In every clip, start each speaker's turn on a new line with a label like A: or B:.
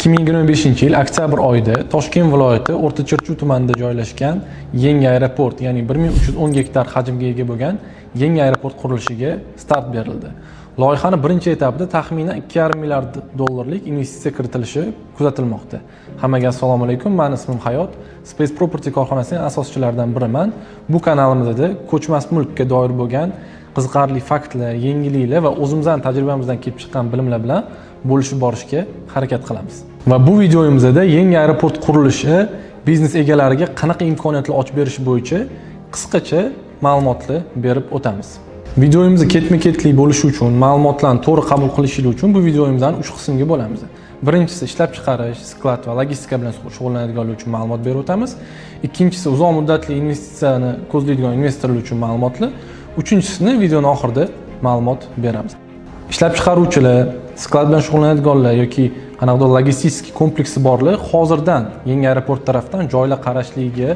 A: 2025-yil oktyabr oyida Toshkent viloyati O'rta Chirchiq tumanida joylashgan yangi aeroport, ya'ni 1310 gektar hajmga ega bo'lgan yangi aeroport qurilishiga start berildi. Loyihani birinchi etapida taxminan 2,5 milliard dollarlik investitsiya kiritilishi kuzatilmoqda. Hammaga assalomu alaykum. Mani ismim Hayot. Space Property korxonasining asoschilaridan biriman. Bu kanalimizda ko'chmas mulkka doir bo'lgan qiziqarli faktlar, yangiliklar va o'zimizning tajribamizdan kelib chiqqan bilimlar bilan bo'lishib borishga harakat qilamiz. Va bu videomizda yangi aeroport qurilishi biznes egalariga qanaqa imkoniyatlar ochib berishi bo'yicha qisqacha ma'lumotlar berib o'tamiz. Videomiz ketma-ketlik bo'lishi uchun, ma'lumotlarni to'g'ri qabul qilishingiz uchun bu videomizni 3 qismga bo'lamiz. Birinchisi ishlab chiqarish, sklad va logistika bilan shug'ullanadiganlar uchun ma'lumot berib o'tamiz. Ikkinchisi uzoq muddatli investitsiyani ko'zlaydigan investorlar uchun ma'lumotlar. Uchinchisini videoni oxirida ma'lumot beramiz. Ishlab chiqaruvchilar, sklad bilan shug'ullanadiganlar yoki qanaqadir logistik kompleksi borlar hozirdan yangi aeroport tarafdan joylar qarashligiga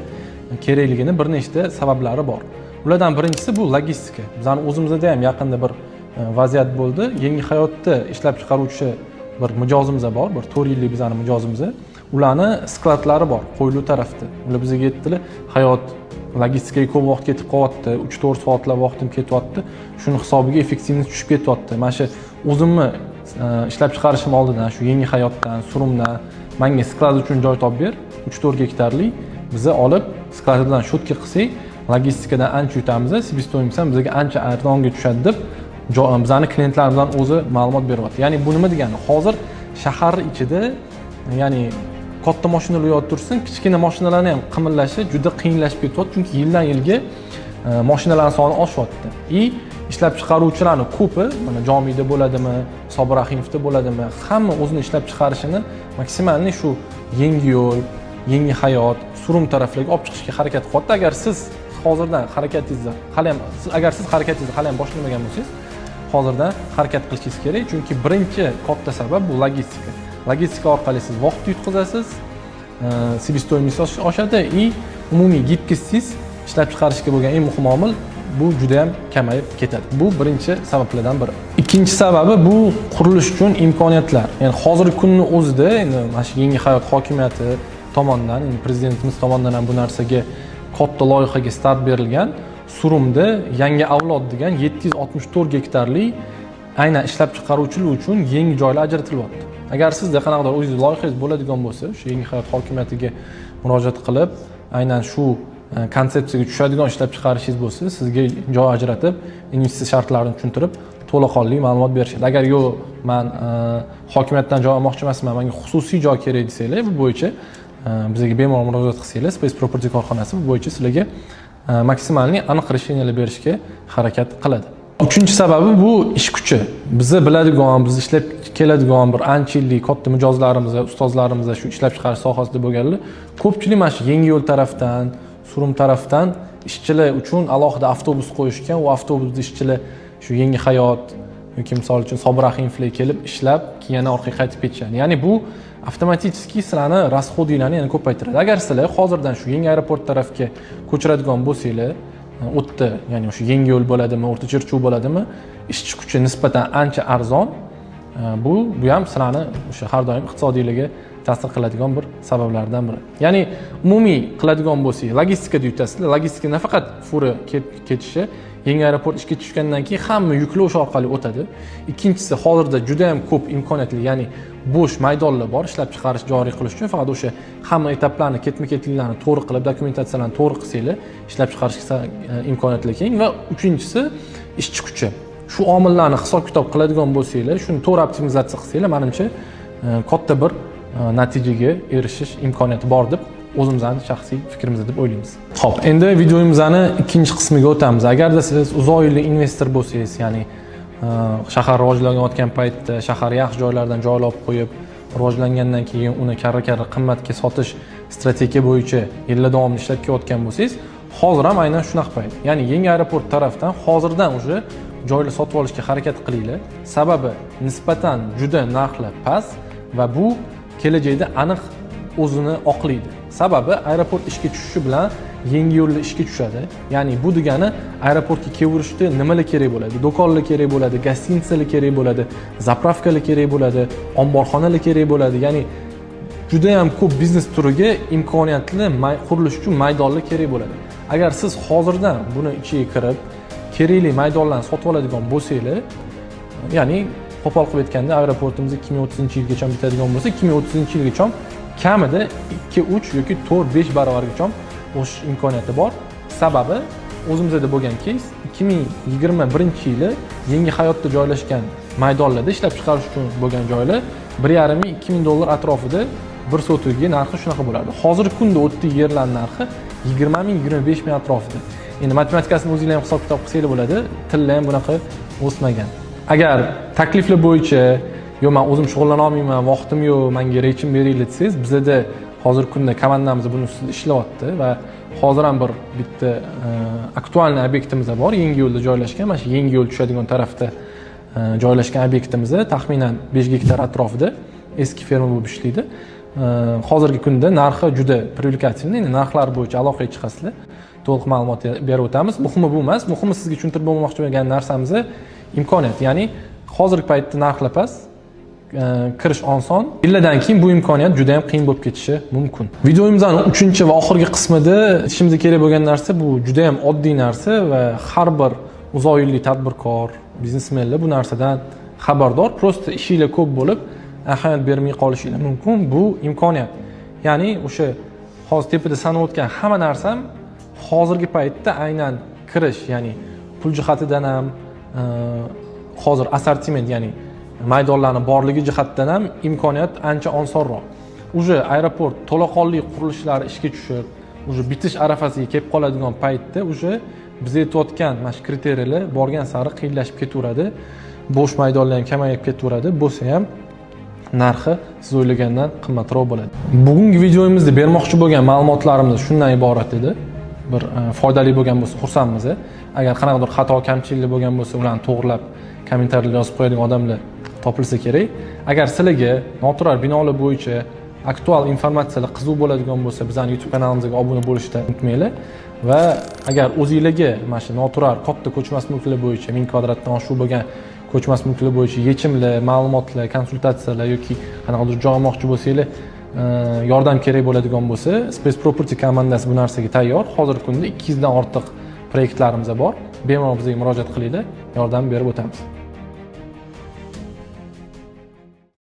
A: kerakligini bir nechta sabablari bor. Ulardan birinchisi bu logistika. Bizani o'zimizda ham yaqinda bir vaziyat bo'ldi. Yangi hayotda ishlab chiqaruvchi bir mijozimiz bor, bir 4 yillik bizani mijozimiz. Ularni skladlari bor, Qo'yliq tarafda. Ular bizga aytdilar, Hayot, logistikaga ko'p vaqt ketib qolyapti, 3-4 soatlab vaqtim ketyapti. Shuni hisobiga эффективность tushib ketyapti. Mana shu o'zimni ishlab chiqarishim oldidan shu yangi hayotdan, Surumdan menga sklad uchun joy topib ber, 3-4 gektarlik biza olib sklad bilan shotka qilsak, logistikadan ancha yutamiz, себестоимость ham bizga ancha arzonga tushadi deb bizani klientlarimizdan o'zi ma'lumot beryapti. Ya'ni bu nima degani? Hozir shahar ichida, ya'ni katta mashinalar yotib tursin, kichkina mashinalarni ham qimillashi juda qiyinlashib ketyapti, chunki yildan yilga mashinalarning soni oshyapti. И ishlab chiqaruvchilarni ko'pi, mana Jomiyda bo'ladimi, Sobir Rahimovda bo'ladimi, hamma o'zini ishlab chiqarishini максимальный shu yangi yo'l, yangi hayot, Surum taraflarga olib chiqishga harakat qilyapti. Agar siz harakatingizni hali ham boshlamagan bo'lsangiz, hozirdan harakat qilishingiz kerak, chunki birinchi katta sabab bu logistika. Logistika orqali siz vaqt yutqazasiz, себестоимость oshadi и umumiy гибкость ingiz, ishlab chiqarishga bo'lgan eng muhim omil, bu juda ham kamayib ketadi. Bu birinchi sabablardan biri. Ikkinchi sababi bu qurilish uchun imkoniyatlar. Ya'ni hozirgi kunni o'zida endi mana shu yangi hayot hokimiyati tomonidan, endi prezidentimiz tomonidan ham bu narsaga, katta loyihaga start berilgan. Surumda yangi avlod degan 764 gektarli aynan ishlab chiqaruvchilar uchun yangi joylar ajratilyapti. Agar sizda qanaqadir o'zingiz loyihangiz bo'ladigan bo'lsa, o'sha yangi hayot hokimiyatiga murojaat qilib, aynan shu konsepsiyaga tushadigan ishlab chiqarishingiz bo'lsa, sizga joy ajratib, investitsiya shartlarini tushuntirib, to'laqonli ma'lumot berishadi. Agar yo'q, man hokimiyatdan joy olmoqchi emasman, menga xususiy joy kerak desanglar, bu bo'yicha bizga bemalol murojaat qilsanglar, Space Property korxonasi bu bo'yicha sizlarga максимальный aniq решения lar berishga harakat qiladi. Uchinchi sababi bu ish kuchi. Bizni biladigan, biz ishlab keladigan bir ancha yillik katta mijozlarimiz, ustozlarimiz, shu ishlab chiqarish sohasida bo'lganlar, ko'pchilik mana shu yangi yo'l tarafdan, Surum tarafdan ishchilar uchun alohida avtobus qo'yishgan. U avtobusda ishchilar shu yangi hayot yoki misol uchun Sobir Rahimovlar kelib ishlab, keyin yana orqaga qaytib ketishadi. Ya'ni bu avtomatически sizlarni расход inglarni yana ko'paytiradi. Agar sizlar hozirdan shu yangi aeroport tarafga ko'chiradigan bo'lsanglar, u yerda, ya'ni o'sha yangi yo'l bo'ladimi, O'rta Chirchiq bo'ladimi, ishchi kuchi nisbatan ancha arzon. Bu ham sizlarni o'sha har doim iqtisodiyligiga ta'sir qiladigan bir sabablardan biri. Ya'ni umumiy qiladigan bo'lsak, logistikada yutasizlar. Logistika nafaqat fura kelib ketishi, yangi aeroport ishga tushgandan keyin hamma yuklar o'sha orqali o'tadi. Ikkinchisi, hozirda juda ham ko'p imkoniyatli, ya'ni bo'sh maydonlar bor ishlab chiqarish joriy qilish uchun. Faqat o'sha hamma etaplarni, ketma ketliklarni to'g'ri qilib, dokumentatsiyalarni to'g'ri qilsanglar, ishlab chiqarishga imkoniyatlar keng. Va uchinchisi ishchi kuchi. Shu omillarni hisob kitob qiladigan bo'lsanglar, shuni to'g'ri optimizatsiya qilsanglar, manimcha, katta bir natijaga erishish imkoniyati bor deb o'zimizni shaxsiy fikrimiz deb o'ylaymiz. Xo'p, endi videomizni ikkinchi qismiga o'tamiz. Agarda siz uzoq yillik investor bo'lsangiz, ya'ni shahar rivojlanayotgan paytda shahar yaxshi joylardan joy olib qo'yib, rivojlangandan keyin uni karra-karra qimmatga sotish strategiya bo'yicha yillar davomida ishlab kelayotgan bo'lsangiz, hozir ham aynan shunaqa payt. Ya'ni yangi aeroport tarafdan hozirdan уже joylar sotib olishga harakat qilinglar. Sababi nisbatan juda narxlar past va bu kelajakda aniq o'zini oqlaydi. Sababi aeroport ishga tushishi bilan yangi yo'llar ishga tushadi. Ya'ni bu degani aeroportga kelaverishda nimalar kerak bo'ladi? Do'konlar kerak bo'ladi, гостиница lar kerak bo'ladi, заправка lar kerak bo'ladi, omborxonalar kerak bo'ladi. Ya'ni Juda ham ko'p biznes turiga imkoniyatli qurilish uchun maydonlar kerak bo'ladi. Agar siz hozirdan buni ichiga kirib, kerakli maydonlarni sotib oladigan bo'lsanglar, ya'ni qo'pol qilib aytganda, aeroportimiz 2030-yilgacha bitadigan bo'lsa, 2030-yilgacha kamida 2, 3 yoki 4, 5 barobargacha o'sish imkoniyati bor. Sababi, o'zimizda bo'lgan кейс: 2021-yili Yangi Hayotda joylashgan maydonlarda ishlab chiqarish uchun bo'lgan joylar 1,5 ming, 2000 dollar atrofida bir sotixga narxi shunaqa bo'lardi. Hozirgi kunda u yerda yerlar narxi 20 ming, 25 ming atrofida. Endi matematikasini o'zinglar ham hisob kitob qilsanglar bo'ladi, tilla ham bunaqa o'smagan. Agar takliflar bo'yicha, "Yo'q, man o'zim shug'ullana olmayman, vaqtim yo'q, manga rechim beringlar", desangiz, bizada hozirgi kunda komandamiz buni ustida ishlayapti va hozir ham bir bitta актуальный obyektimiz bor, Yangi Yo'lda joylashgan. Mana shu Yangi Yo'l tushadigan tarafda joylashgan obyektimiz taxminan 5 gektar atrofida, eski ferma bo'lib ishlaydi. Hozirgi kunda narxi juda привлекательный. Endi narxlar bo'yicha aloqaga chiqasizlar, to'liq ma'lumot berib o'tamiz. Muhimi bu emas, muhimi sizga tushuntirib bo'lmoqchi bo'lgan narsamiz imkoniyat. Ya'ni hozirgi paytda narxlar past, kirish oson. Yillardan keyin bu imkoniyat juda ham qiyin bo'lib ketishi mumkin. Videomizni uchinchi va oxirgi qismida aytishimizga kerak bo'lgan narsa, bu juda ham oddiy narsa va har bir uzoq yillik tadbirkor, biznesmenlar bu narsadan xabardor. Просто ishinglar ko'p bo'lib, ahamiyat bermay qolishinglar mumkin. Bu imkoniyat, ya'ni o'sha hozir tepada sanab o'tgan hamma narsam hozirgi paytda aynan kirish, ya'ni pul jihatidan ham, hozir assortiment, ya'ni maydonlarni borligi jihatdan ham imkoniyat ancha osonroq. Уже aeroport to'laqonli qurilishlari ishga tushib, уже bitish arafasiga kelib qoladigan paytda уже biz aytayotgan mana shu kriteriyalar borgan sari qiyinlashib ketaveradi, bo'sh maydonlar ham kamayib ketaveradi, bo'lsa ham narxi siz o'ylagandan qimmatroq bo'ladi. Bugungi videomizda bermoqchi bo'lgan ma'lumotlarimiz shundan iborat edi. Bir foydali bo'lgan bo'lsa, xursandmiz. Agar qanaqadir xato kamchiliklar bo'lgan bo'lsa, ularni to'g'irlab, kommentariylar yozib qo'yadigan odamlar topilsa kerak. Agar sizlarga noturar binolar bo'yicha aktual informatsiyalar qiziq bo'ladigan bo'lsa, bizani YouTube kanalimizga obuna bo'lishni unutmanglar. Va agar o'zinglarga mana shu noturar katta ko'chmas mulklar bo'yicha, 1000 kvadratdan oshiq bo'lgan ko'chmas mulklar bo'yicha yechimlar, ma'lumotlar, konsultatsiyalar yoki qanaqadir joy olmoqchi bo'lsanglar, yordam kerak bo'ladigan bo'lsa, Space Property komandasi bu narsaga tayyor. Hozirgi kunda 200 dan ortiq proyektlarimiz bor. Bemalol bizga murojaat qilinglar, yordam berib o'tamiz.